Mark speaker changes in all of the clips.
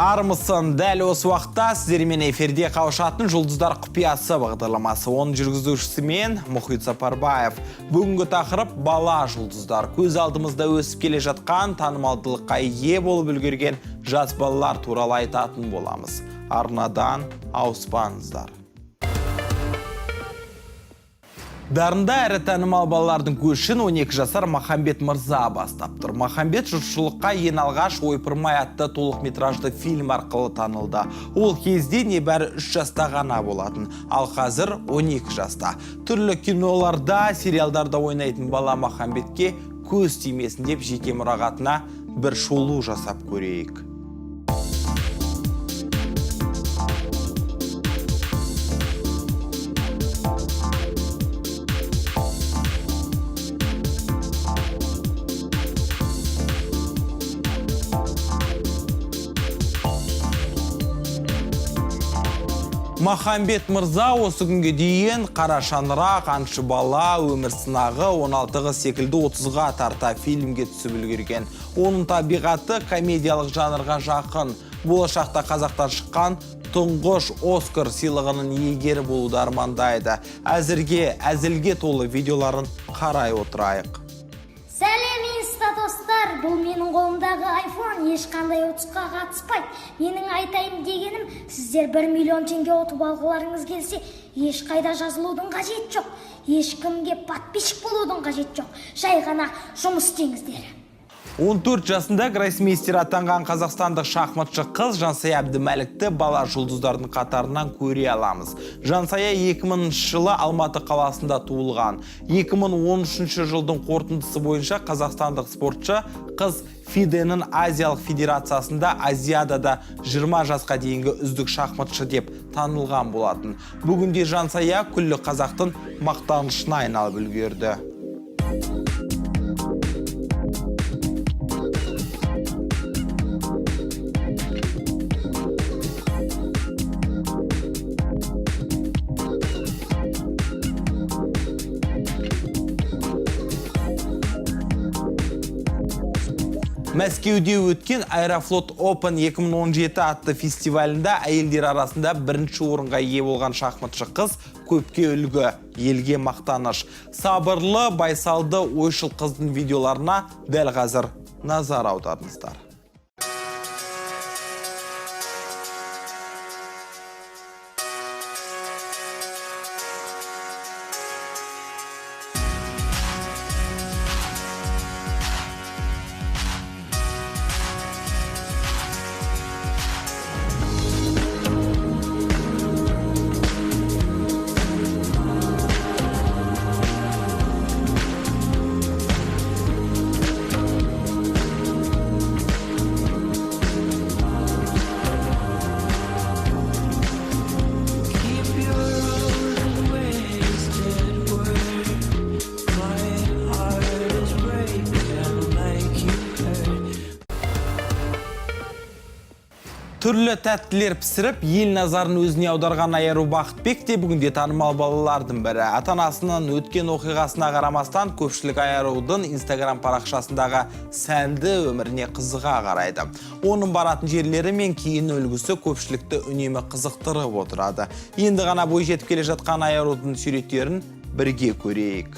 Speaker 1: Армысың, дәл осы уақытта сіздермен эфирде қауышатын «Жұлдыздар құпиясы» бағдарламасы. Оның жүргізушісі мен, Мұхит Сапарбаев. Бүгінгі тақырып – бала жұлдыздар. Көз алдымызда өсіп келе жатқан, танымалдылыққа ие болып үлгерген жас балалар туралы айтатын боламыз. Арнадан ауыспаңыздар. Дарынды әрі танымал балалардың көшін 12 жасар Махамбет Мырза бастап тұр. Махамбет жұртшылыққа ең алғаш «Ойпырмай» атты толық метражды фильм арқылы танылды. Ол кезде небәрі 3 жаста ғана болатын, ал қазір 12 жаста. Түрлі киноларда, сериалдарда ойнайтын бала Махамбетке көз тимесін деп жеке мұрағатына бір шолу жасап көрейік. Махамбет Мырза осы күнге дейін «Қара шаңырақ», «Аңшы бала», «Өмір сынағы», «16 қыз» секілді 30-ға тарта фильмге түсіп үлгерген. Оның табиғаты комедиялық жанрға жақын. Болашақта қазақтан шыққан тұңғыш Оскар сыйлығының иегері болуды армандайды. Әзірге әзілге толы видеоларын қарай отырайық.
Speaker 2: Сәлем, инста достар! Бұл менің қолымдағы айфон ешқандай ұтысқа қатыспайды. Менің айтайын дегенім, сіздер 1 миллион теңге ұтып алғыларыңыз келсе, ешқайда жазылудың қажеті жоқ, ешкімге подписчик болудың қажеті жоқ, жай ғана жұмыс істеңіздер.
Speaker 1: 14 жасында гроссмейстер атанған қазақстандық шахматшы қыз Жансая Әбдімәлікті бала жұлдыздардың қатарынан көре аламыз. Жансая 2000 жылы Алматы қаласында туылған. 2013 жылдың қорытындысы бойынша қазақстандық спортшы қыз ФИДЕ-нің Азиялық федерациясында Азиадада 20 жасқа дейінгі үздік шахматшы деп танылған болатын. Бүгінде Жансая күллі қазақтың мақтанышына айналып үлгерді. Мәскеуде өткен Аэрофлот Open 2017 атты фестивалінде әйелдер арасында бірінші орынға ие болған шахматшы қыз көпке үлгі, елге мақтаныш. Сабырлы, байсалды, ойшыл қыздың видеоларына дәл қазір назар аударыңыздар.
Speaker 3: Keep your own wasted word. My heart is breaking like you heard.
Speaker 1: Түрлі тәттілер пісіріп, ел назарын өзіне аударған Айару Бақытбек те бүгінде танымал балалардың бірі. Ата-анасының өткен оқиғасына қарамастан, көпшілік Айарудың Инстаграм парақшасындағы сәнді өміріне қызыға қарайды. Оның баратын жерлері мен киін үлгісі көпшілікті үнемі қызықтырып отырады. Енді ғана бой жетіп келе жатқан Айарудың суреттерін бірге көрейік.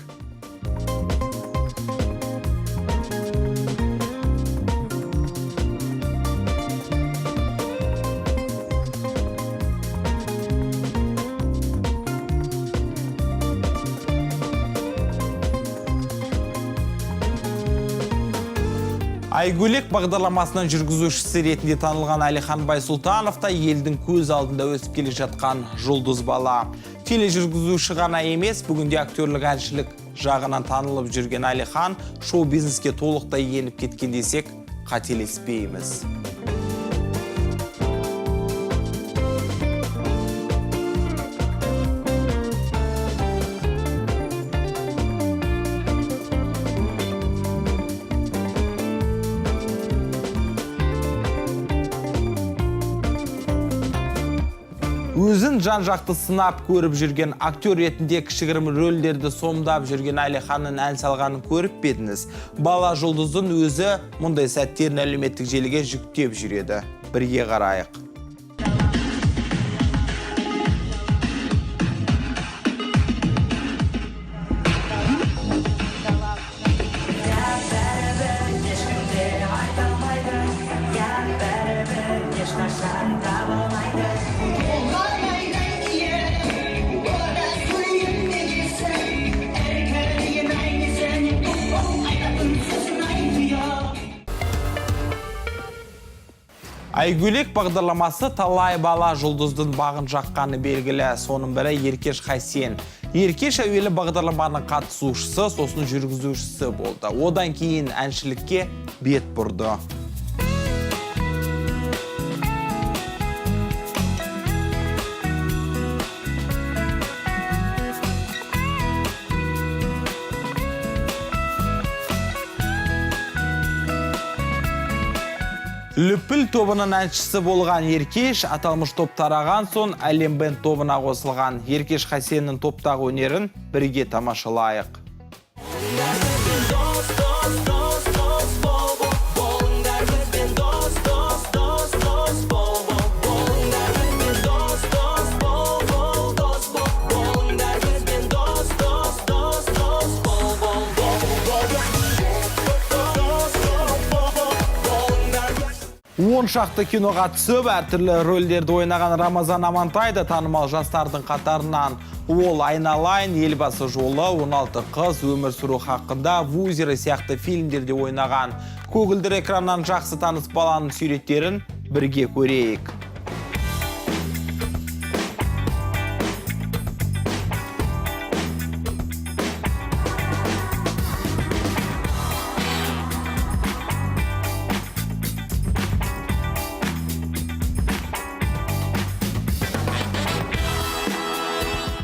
Speaker 1: «Айгөлек» бағдарламасынан жүргізушісі ретінде танылған Әлихан Байсұлтанов та елдің көз алдында өсіп келе жатқан жұлдыз бала. Тележүргізуші ғана емес, бүгінде актерлік, әншілік жағынан танылып жүрген Әлихан шоу-бизнеске толықтай еніп кеткен десек, қателеспейміз. Өзін жан-жақты сынап көріп жүрген актер ретінде кішігірім рөлдерді сомдап жүрген Әлиханның ән салғанын көріп пе едіңіз? Бала жұлдыздың өзі мұндай сәттерін әлеуметтік желіге жүктеп жүреді. бірге қарайық. Айгөлек бағдарламасы талай бала жұлдыздың бағын жаққаны белгілі. Соның бірі Еркеш Хасен. Еркеш әуелі бағдарламаның қатысушысы, сосын жүргізушісі болды. Одан кейін әншілікке бет бұрды. Лүпіл тобының әншісі болған Еркеш аталмыш топ тараған соң Әлем бенд тобына қосылған. Еркеш Хасеннің топтағы өнерін бірге тамашалайық. Он шақты киноға түсіп, әртүрлі рөлдерді ойнаған Рамазан Амантай да танымал жастардың қатарынан. Ол «Айналайын», «Елбасы жолы», «16 қыз», «Өмір сүру хақында», «Вузеры» сияқты фильмдерде ойнаған. Көгілдір экраннан жақсы таныс баланың суреттерін бірге көрейік.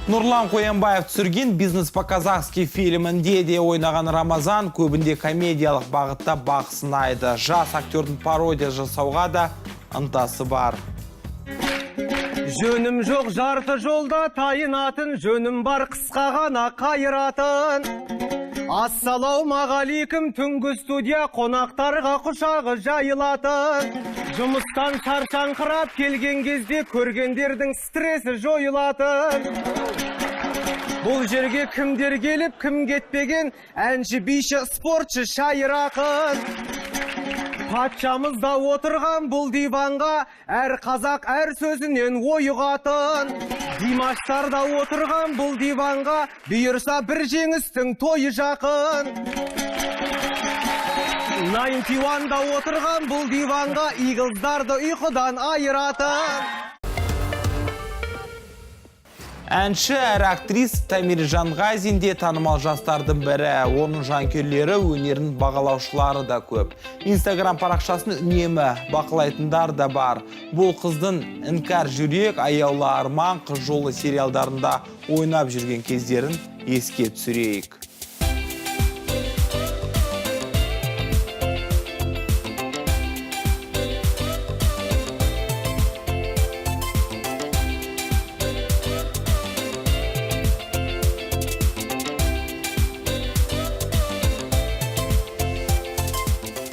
Speaker 1: Нұрлан Қоянбаев түсірген «Бизнес по-казахски» фильмінде де ойнаған Рамазан көбінде комедиялық бағытта бақ сынайды. Жас актердің пародия жасауға да ынтасы бар.
Speaker 4: Жөнім жоқ жарты жолда тайынатын, жөнім бар қысқа ғана қайыратын. Ассалаумағалейкум, түнгі студия қонақтарға құшағы жайылатын. Жұмыстан шаршаңқырап келген кезде көргендердің стресі жойылатын. Бұл жерге кімдер келіп, кім кетпеген, әнші, биші, спортшы, шайыр, ақын. Патшамыз да отырған бұл диванға, әр қазақ әр сөзінен ой ұғатын. Димаштар да отырған бұл диванға, бұйырса бір жеңістің тойы жақын. 91 да отырған бұл диванға, Иглздарды ұйқыдан айыратын.
Speaker 1: Әнші әрі актрис Тамир Жанғазин де танымал жастардың бірі. Оның жанкүйерлері, өнерін бағалаушылары да көп. Инстаграм парақшасын үнемі бақылайтындар да бар. Бұл қыздың «Іңкәр жүрек», «Аяулы арман», «Қыз жолы» сериалдарында ойнап жүрген кездерін еске түсірейік.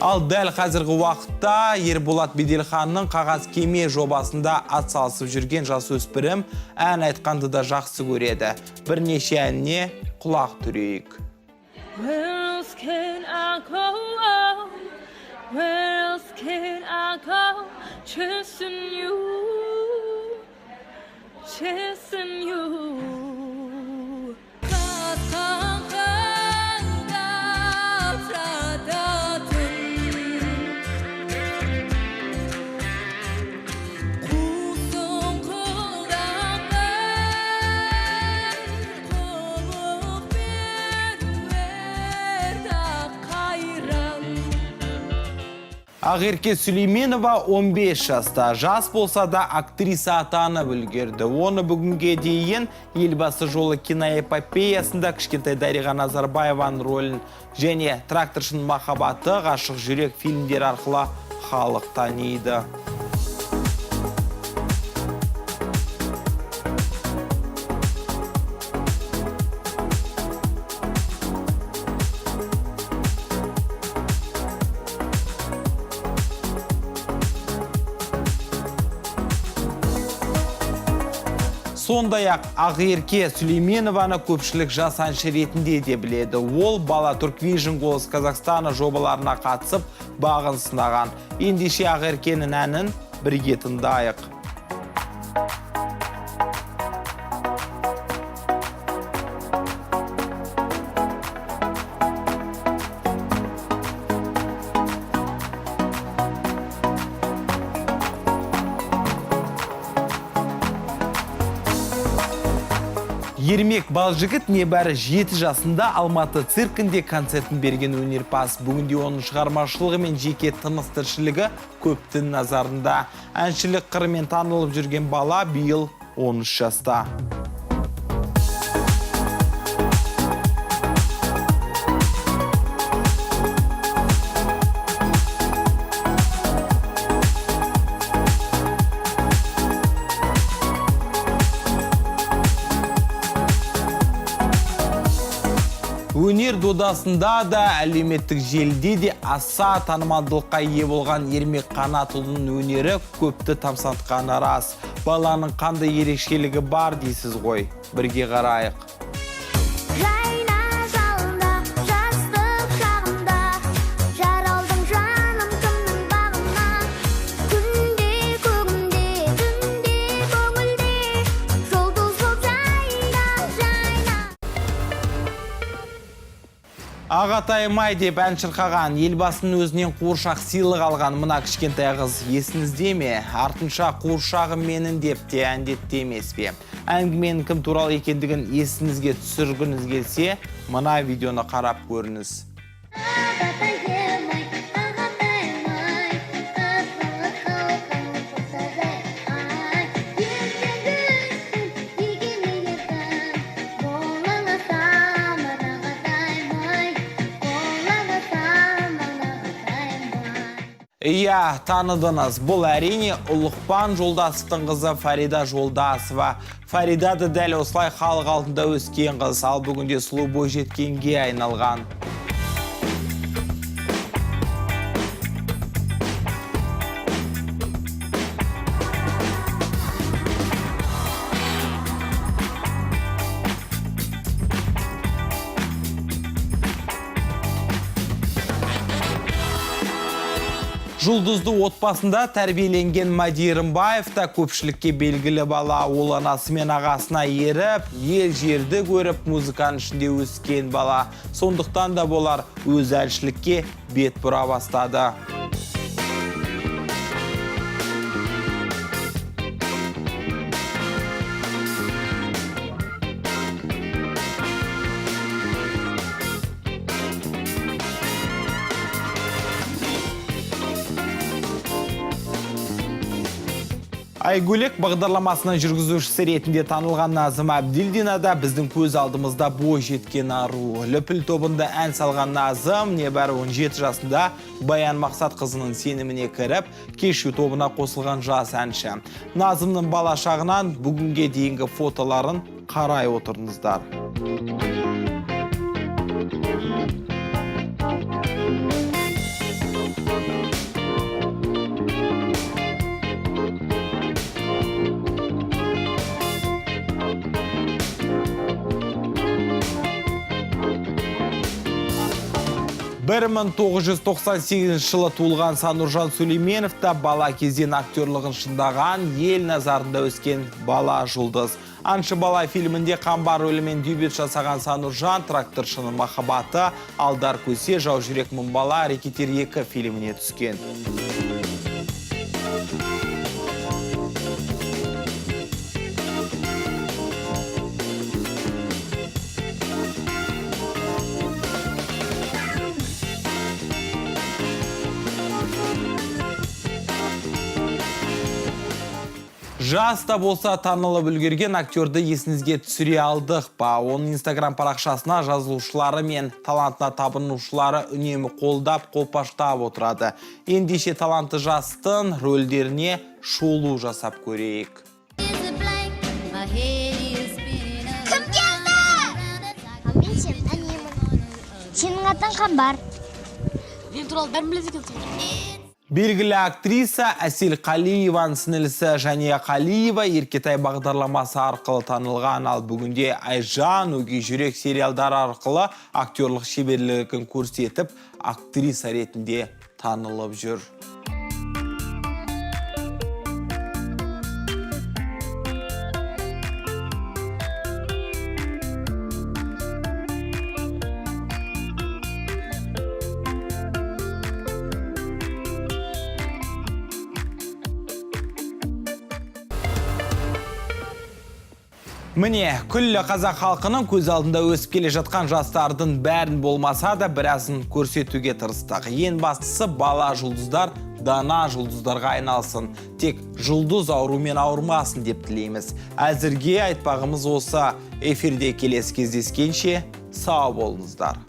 Speaker 1: Ал дәл қазіргі уақытта Ерболат Беделханның «Қағаз кеме» жобасында ат салысып жүрген жасөспірім ән айтқанды да жақсы көреді. Бірнеше әніне құлақ түрейік.
Speaker 5: Where else can I go? Where else can I go? Chasing you, chasing you. Қатқан қаңдап жататын қусың құлаққа қулықпен өрт қайран.
Speaker 1: Ақерке Сүлейменова 15 жаста. Жас болса да актриса атанып үлгерді. Оны бүгінге дейін «Елбасы жолы» киноэпопеясында кішкентай Дариға Назарбаеваның рөлін және «Тракторшының махаббаты», «Ғашық жүрек» фильмдері арқылы халық таниды. Сондай-ақ Ақерке Сүлейменованы көпшілік жас әнші ретінде де біледі. Ол бала Турквижн Голос Казахстана жобаларына қатысып, бағын сынаған. Ендеше Ақеркенің әнін бірге тыңдайық. Ермек Балжігіт небәрі 7 жасында Алматы циркінде концертін берген өнерпаз. Бүгінде оның шығармашылығы мен жеке тыныс тіршілігі көптің назарында. Әншілік қырымен танылып жүрген бала биыл 13 жаста. Өнер додасында да, әлеуметтік желіде де аса танымалдылыққа ие болған Ермек Қанатұлының өнері көпті тамсантқаны рас. Баланың қандай ерекшелігі бар дейсіз ғой? Бірге қарайық.
Speaker 2: Жайна жалында, жастық шағында, жаралдың жаным кімнің бағына? Күнде көгімде, түнде көңілде, жұлдыз боп жайна, жайна.
Speaker 1: Ағатайым-ай деп ән шырқаған, елбасының өзінен қуыршақ сыйлық алған мына кішкентай қыз есіңізде ме? Артынша қуыршағым менің деп те әндетті емес пе? Әңгіменің кім туралы екендігін есіңізге түсіргіңіз келсе, мына видеоны қарап көріңіз.
Speaker 2: Ағатайым-ай, ағатайым-ай, асылы халқым болса-ай, ертеңгісін егемен таң, бола саман ағатайым-ай, бола саман ағатайым-ай.
Speaker 1: Иә, таныдыңыз. Бұл әрине Ұлықпан Жолдасовтың қызы Фарида Жолдасова. Фарида да дәл осылай халық алдында өскен қыз, ал бүгінде сұлу бойжеткенге айналған. Жұлдызды отбасында тәрбиеленген Мәди Рымбаев та көпшілікке белгілі бала. Ол анасы мен ағасына еріп, ел жерді көріп, музыканың ішінде өскен бала. Сондықтан да болар өз әншілікке бет бұра бастады. Айгөлек бағдарламасының жүргізушісі ретінде танылған Назым Әбділдина да біздің көз алдымызда бой жеткен ару. Лүпіл тобында ән салған Назым небәрі 17 жасында Баян Мақсатқызының сеніміне кіріп, кешу тобына қосылған жас әнші. Назымның бала шағынан бүгінге дейінгі фотоларын қарай отырыңыздар. Бір 1998 жылы туылған Сануржан Сүлейменов та бала кезден актерлығын шыңдаған, ел назарында өскен бала жұлдыз. Аңшы бала фильмінде Қамбар рөлімен дебют жасаған Сануржан тракторшының махаббаты, Алдар Көсе, Жаужүрек мың бала, Рэкетир 2 фильміне түскен. Жас та болса танылып үлгерген актерді есіңізге түсіре алдық па? Оның Инстаграм парақшасына жазылушылары мен талантына табынушылары үнемі қолдап, қолпаштап отырады. Ендеше талантты жастың рөлдеріне шолу жасап көрейік.
Speaker 2: Кім келді? Мен сені танимын. Сенің атың Қамбар.
Speaker 5: Мен туралы бәрін біледі екенсің.
Speaker 1: Белгілі актриса Әсел Қалиеваның сіңілісі Жания Қалиева Еркетай бағдарламасы арқылы танылған, ал бүгінде Айжан, Өгей жүрек сериалдары арқылы актерлық шеберлігін көрсетіп, актриса ретінде танылып жүр. Міне, күллі қазақ халқының көз алдында өсіп келе жатқан жастардың бәрін болмаса да біразын көрсетуге тырыстық. Ең бастысы, бала жұлдыздар дана жұлдыздарға айналсын. Тек жұлдыз аурумен ауырмасын деп тілейміз. Әзірге айтпағымыз осы. Эфирде келесі кездескенше сау болыңыздар.